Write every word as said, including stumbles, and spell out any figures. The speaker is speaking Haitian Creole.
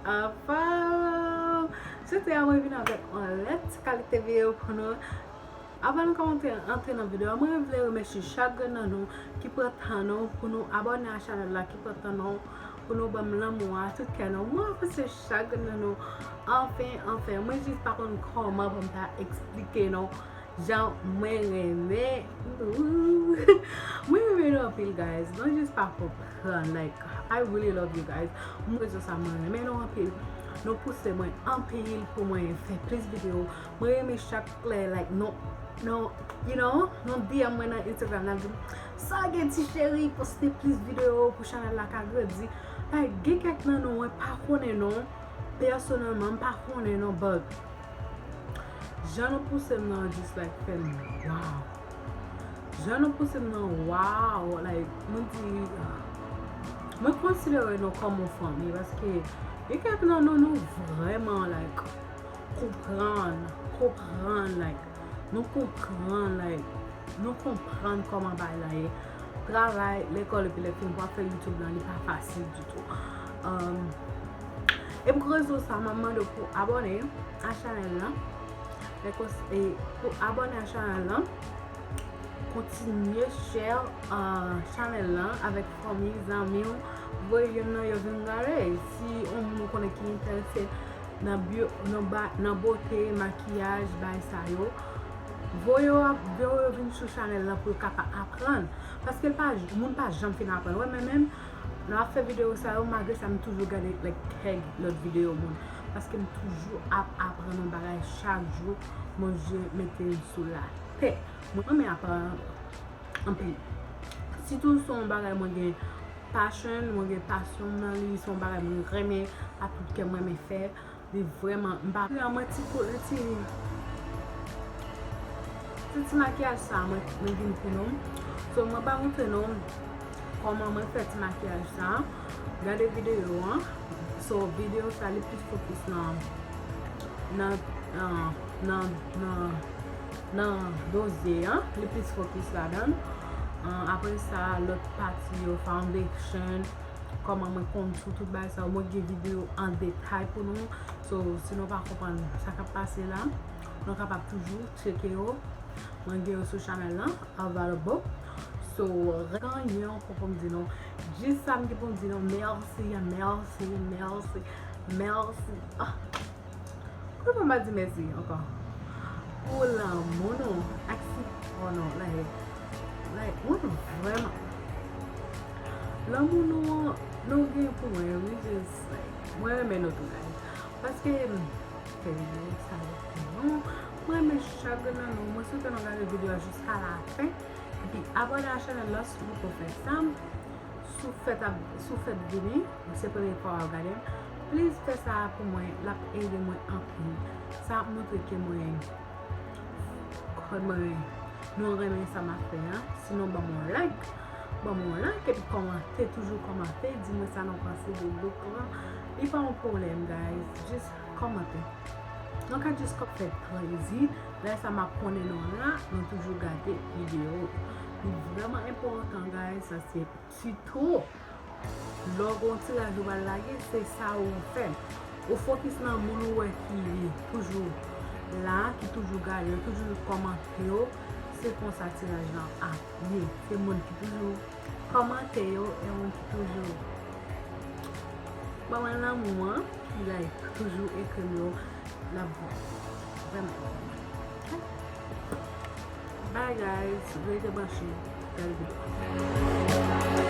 Apa, jodi a mwen vin avèk yon lòt kalite videyo pou nou. Avan nou kòmanse antre nan videyo a, mwen vle remèsye chak grenn nan nou ki pran tan nou pou nou abòne a chanèl la, ki pran tan nou pou nou ban m lanmou a tout kè nou. Mwen apresye chak grenn nan nou. Anfen, anfen, mwen jis pa konn kòman pou m ta eksplike nou jan mwen renmen. Mwen renmen nou anpil, guys. Nou jis pa konprann. Like, I really love you guys. Mwen rezo sa, mwen renmen nou anpil. Nou pouse mwen anpil pou mwen fè plis videyo. Mwen renmen chak lè, like, nou, nou, you know, nou D M mwen nan Instagram, n ap di m, "Sa gen, ti cheri, poste plis videyo pou chanèl la ka grandi." Like, gen kèk nan nou, mwen pa konnen non. Pèsonèlman, m pa konnen non, but jan nou pouse m nan, just, like, fè m wow. Jan nou pouse m nan, wow, like, mwen di, mwen konsidere nou kòm yon fanmi, paske gen kèk nan nou, nou vrèman, like, konprann, konprann, like, nou konprann, like, nou konprann kòman bagay la ye. Travay, lekòl, epi lè fini pou ap fè YouTube lan, li pa fasil ditou. Um, e pou rezon sa, m ap mande w pou abòne a chanèl lan. Like, e pou abòne a chanèl lan, kontinye share, uh, chanèl lan avèk fanmi, zanmi w. Voye youn nan yo vin gade. Si yon moun ou konnen ki enterese nan byo-, nan ba-, nan bote, makiyaj, bay sa yo, voye yo ap, voye yo vin sou chanèl lan pou yo kapab aprann. Paske l pa, moun pa janm fin aprann. Wè, mwen menm, lè m ap fè videyo sa yo, malgre sa, m toujou gade, like, kèk lòt videyo moun. Paske m toujou ap aprann yon bagay chak jou, Bondye mete m sou latè. Mwen renmen aprann anpil. Sitou se yon bagay mwen gen passion, mwen gen pasyon nan li, se yon bagay mwen renmen ak tout kè m renmen fè. Li vrèman, m pa, mwen ti kou, ti, ti, ti makiyaj sa, mwen, mwen vin pou nou. So, mwen pa montre nou kòman mwen fè ti makiyaj sa. Gade videyo an. So, videyo sa, li plis fokis nan, nan, nan, nan, nan, nan dozye an. Li plis fokis ladan. Ah, apre sa, lòt pati yo, foundation, kòman mwen konn sou tout bagay sa yo, mwen gen videyo an detay pou nou. So, si nou pa konprann sa k ap pase la, nou kapab toujou tcheke yo. Mwen gen yo sou chanèl lan, available. So, anyen ankò pou m di nou. Jis sa m gen pou m di nou, mèsi, mèsi, mèsi, mèsi. Ah. Poukisa m pa di mèsi ankò? Pou lanmou nou ak sipò nou, like, like, mwen vrèman, lanmou nou, nou gen pou mwen, wi, just, like, mwen renmen nou tou, guys. Paske, m fè videyo sa yo pou nou. Mwen renmen chak grenn nan nou. Mwen swete nou gade videyo a jiska lafen. Epi, abòne a chanèl la si w poko fè sa. Si w fèk ap, si w fèk vini, se premye fwa w ap gade m, please fè sa pou mwen, l ap ede mwen anpil. Sa ap montre ke mwen, kòm mwen, nou renmen sa m ap fè a. Sinon, ban m yon like, ban m yon like, epi kòmante, toujou kòmante, di mwen sa nou panse de look lan. Li pa yon pwoblèm, guys, jis kòmante. Nou ka jis kòm fè plezi, lè sa m ap konnen nou la, nou toujou gade videyo. Li vrèman enpòtan, guys, sa se Sitou, lè w gen yon tiraj ou pral lage, se sa ou fè. Ou fokis nan moun ou wè ki toujou la, ki toujou gade yo, toujou kòmante yo. Se konsa tiraj lan ap ye. Se moun ki toujou kòmante yo, e moun ki toujou ban mwen lanmou an, ki like, toujou ekri m yo. L ap vrèman. Bye guys, rete branche. Bèl videyo.